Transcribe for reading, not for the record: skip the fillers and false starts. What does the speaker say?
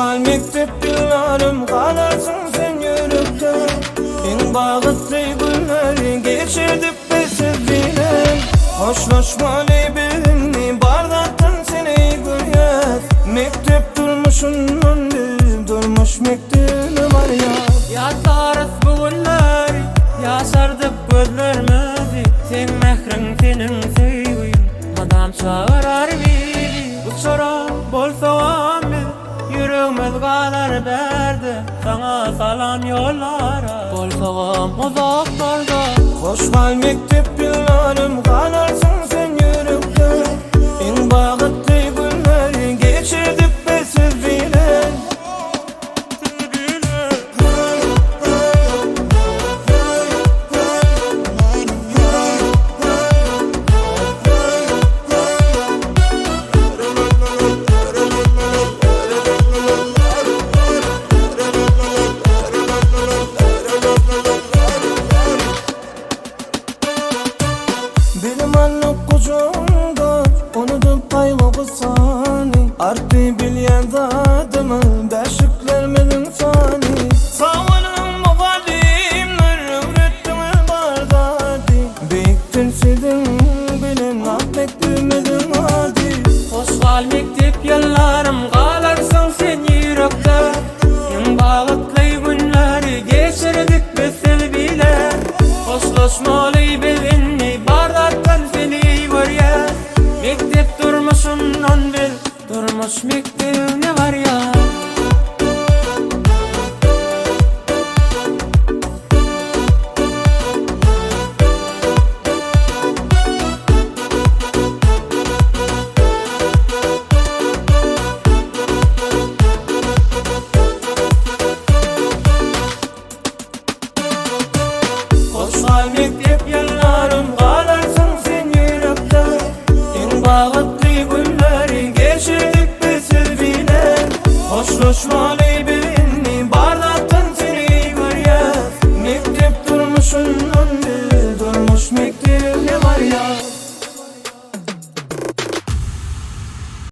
gal mekdep ýyllarym galarsyň sen ýürekde Iň bagtly günleri geçirdik biz siz bilen Hoşlaşmaly biz indi bar zatdan seni görýäs Mekdep durmuşyndan biz durmuş mekdebine barýas. Ýatlarys bu günleri, ýaşardyp gözlerimizi Seň mähriň, seniň söýgiň mydam çagyrar bizi Uçaran bolsagam biz, ýüregimiz galar bärde Saňa salam ýollara, bolsagam uzaklarda. Hoş gal mekdep ýyllarym galarsyň sen ýürekde Iň bagtly günleri geçirdik biz siz bilen. Bilim aldyk gujagyňda, unudyp gaýgy-gussany, Artdy bilýän zadymyz, bäşiklerimiziň sany. Sag boluň mugallymlar, öwretdiňiz bar zady, Beýikdir siziň bilen ak mekdebimiziň ady. Hoş gal mekdep ýyllarym, galarsyň sen ýürekde, Iň bagtly günleri geçirdik biz siz bile. Hoşlaşmaly biz indi, bar zatdan seni görýäs, Mekdep durmuşyndan biz durmuş mekdebine.